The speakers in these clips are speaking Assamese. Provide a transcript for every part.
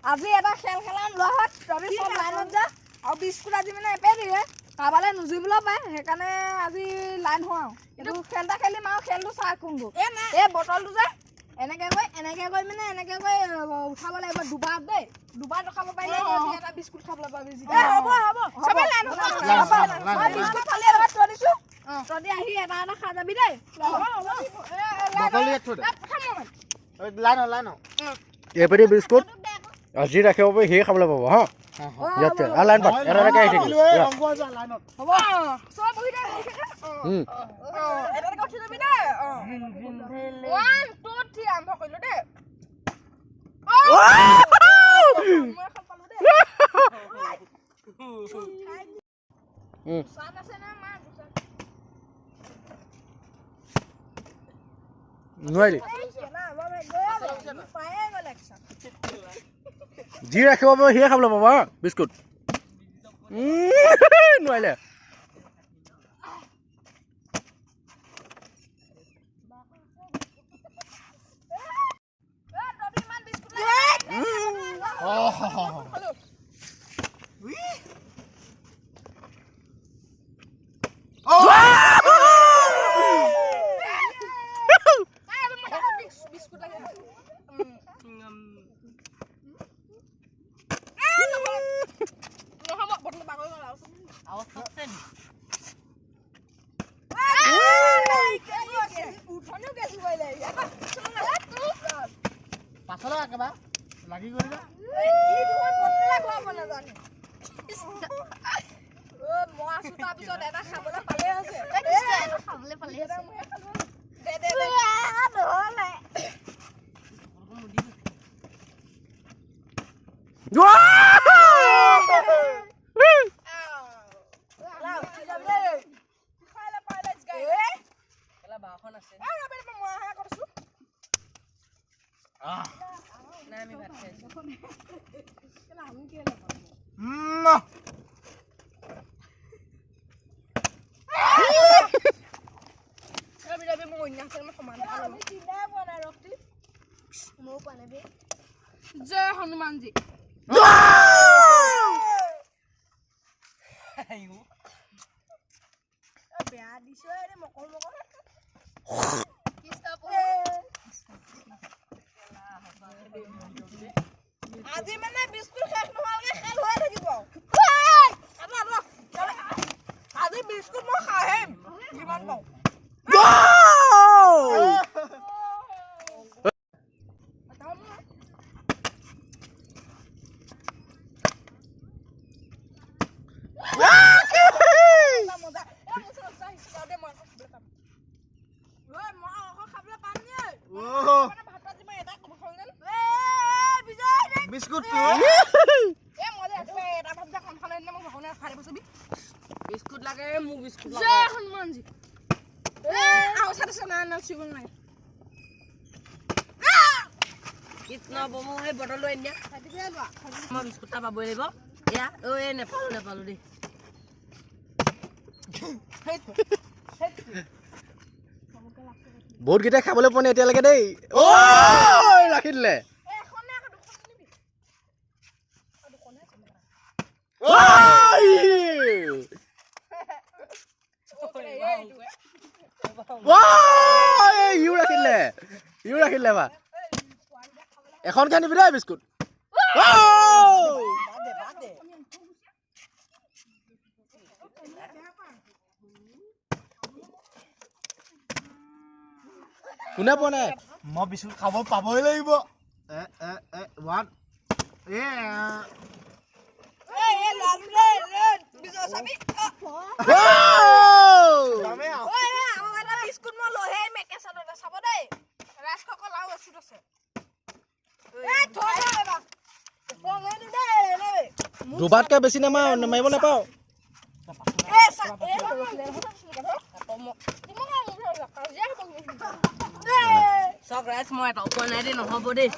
আজি এটা খেল খেলাম। লোৱাহঁত, তহঁতি চব লাইনত যা। আৰু বিস্কুট আজি মানে এপে দিয়ে, কাৰোবালৈ নুজুৰিবলৈ পায়, সেইকাৰণে আজি লাইন হওঁ। আৰু এইটো খেল এটা খেলিম। আৰু খেলটো চা কোনটো, এই বটলটো যে এনেকে গৈ এনেকে গৈ মানে এনেকে গৈ উঠাব লাগিব দুবাৰ দেই। দুবাৰ উঠাব পাৰিলে তহঁতি এটা বিস্কুট খাবলৈ পাবি। হ'ব হ'ব, চবে লাইন হ'ব। মই বিস্কুট ফালি এবাৰ থৈ দিছো, তহঁতি আহি এটা এটা খাই যাবি দেই। বটল ইয়াত থৈ দে। Line line. এই বিস্কুট যি ৰাখিব পাৰি সিয়ে খাবলৈ পাব। হা, ইয়াতে আৰু লাইন পাত, এটা এটাকে আহি থাকিব। লাইনত। হ'ব, চব বহি দে, বহি থাকা। এটা এটাকে উঠি যাবি দেই। ওৱান, টু, থ্ৰী, আৰম্ভ কৰিলো দেই। মই এখন পালো দেই। চান আছে না মা? নোৱাৰিলি। পায়ে গ'ল একচন। যি ৰাখিব পাৰিব সিয়ে খাবলৈ পাব। হা, বিস্কুট নোৱাৰিলে। ইমান বিস্কুট লাগে। বিস্কুট লাগে। নহ'ব, বটল বাগৰি গ'ল আৰু। উঠনিও গেছি কৰিলে। পাছলৈ একেবাৰে লাগি গ'ল যে। মই আছো, তাৰপিছত এটা খাবলৈ পালেই হৈছে। খাবলৈ পালে। এটা ময়ে খালো। দে দে দে, নহ'লে। ময়ো পোৱা নাই বে। জয় হনুমানজী। বেয়া দিছ মকল মকল। আজি মানে বিস্কুট শেষ নোহোৱালৈকে খেল হৈ থাকিব। আজি বিস্কুট মই খাহিম যিমান পাওঁ। বিস্কুট। বিস্কুট লাগে মোক, বিস্কুট। জয় হনুমানজী। আৰু চাইছে না না, চুব নাই। কৃষ্ণ বমু, সেই বটলটো আনি দিয়া। মই বিস্কুট এটা পাবই লাগিব। এয়া ঐ, এই নেপালো, নেপালো দেই। বহুতকেইটা খাবলৈ পোৱা নাই এতিয়ালৈকে দেই। ঐ, ৰাখি দিলে। এখন নে আকৌ দুখন আনিবি? ঐ! ঐ, ইও ৰাখি দিলে, ইও ৰাখি দিলে বা। এখনকে আনিবি দেই বিস্কুট। ঐ! কোনে পোৱা নাই? মই বিস্কুট খাব পাবই লাগিব। এ এ এ ওৱান এ। এই ল'ৰাটো দেই, এই বিজয় চাবি। ঐ! যামেই আৰু। ঐ, আৰু এটা বিস্কুট মই লৈহে আহিম একে চাদতে, চাব দেই ৰাইজসকল। আৰু এচুট আছে। এই থৈ দে এবাৰ। ওপৰলৈ নিদে, দেই। দুবাৰতকৈ বেছি নামাৰিব নাপাওঁ। এই চা, এই ৰখিলে নহয়। কাজিয়া হ'ব। এই। চাওক ৰাইজ, মই এটাও পোৱা নাই দেই। নহ'ব দেই।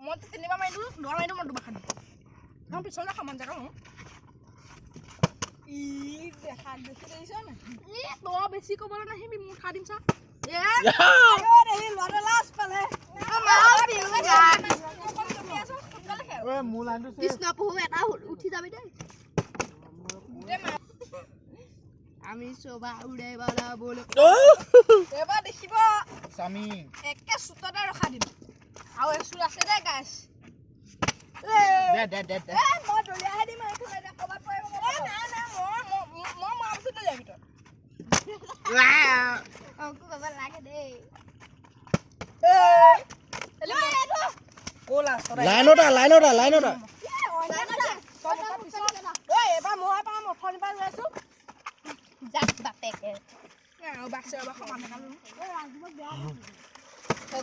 মই তিনিবাৰ মাৰিলো, দুবাৰ মাৰিলো, মই দুবাৰ খালো। মই পিছলৈ সমান জেগা লওঁ। ই দেখা দেখি দেখিছ নাই? ই তই বেছি ক'বলৈ নাহিবি, মোৰ খাই দিম চা। এ দেহি ল'ৰাটো। মোৰ লাইনটো চেচ। কৃষ্ণ প্ৰভু, এটা উঠি যাবি দেই। আমি চবা উৰে বালা বল। এইবাৰ দেখিব। স্বামী। একে চুটতে ৰখাই দিম আৰু এচুট আছে দেই গাইছ। দে দে দে দে। এ মই দলিয়াহে দিম আৰু এইফালে এতিয়া ক'ৰবাত পৰিব। এ নাই নাই, মই মই মৰাৰ পিছত দলিয়াবি তই। অংকু ক'ব লাগে দেই। ক'লা চৰাই। লাইনত আহ, লাইনত আহ, লাইনত আহ। ঐ, এইবাৰ মই পাম, অথনিৰ পৰা ৰৈ আছো। যাক বাপেকে। নাই, আৰু বাছে এবাৰ সমান এটা লওঁ। হৈ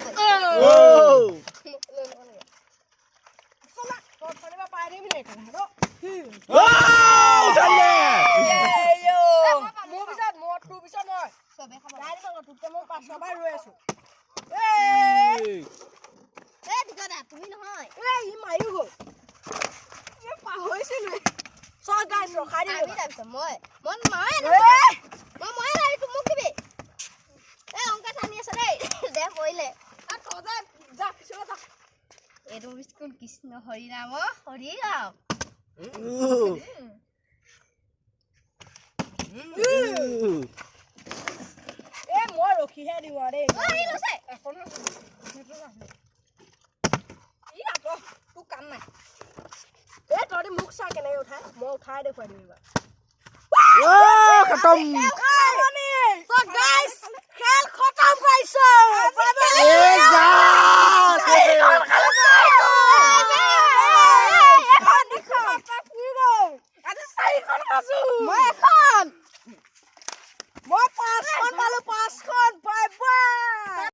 গ'ল। অ'। চলা, তই অথনিৰ পৰা পাই থাকিবি নে এইকাৰণে, ৰ। অ', উঠালে। মোৰ পিছত মই, তোৰ পিছত মই। চবে খাব। নাই দিব, তোতকে মই পাঁচশৰ পৰা ৰৈ আছো। এ দীঘদা, তুমি নহয়। এ ই মাৰিও গ'ল। এ পাহৰিছিলোৱে। চল গাইছ, ৰখাই দিম। আমি তাৰপিছত মই মই ময়ে এ! মই ময়ে নাই, তোক মোক দিবি। এ অংকা টানি আছে দেই, দে পৰিলে। আৰু তই যা, যা পিছলৈ যা। এইটো বিস্কুট, কৃষ্ণ হৰি নাম, হৰি ৰাম। এ মই ৰখিহে দিওঁ আৰু দেই। অ, সি লৈছে। এখন সেইটো নাছিল। ই আঁতৰ, তোৰ কাম নাই। এ তহঁতি মোক চা কেনেকে উঠাই, মই উঠাই দেখুৱাই দিম এইবাৰ। অ', খতম। তো গাইস, খেল খতম পাইছো।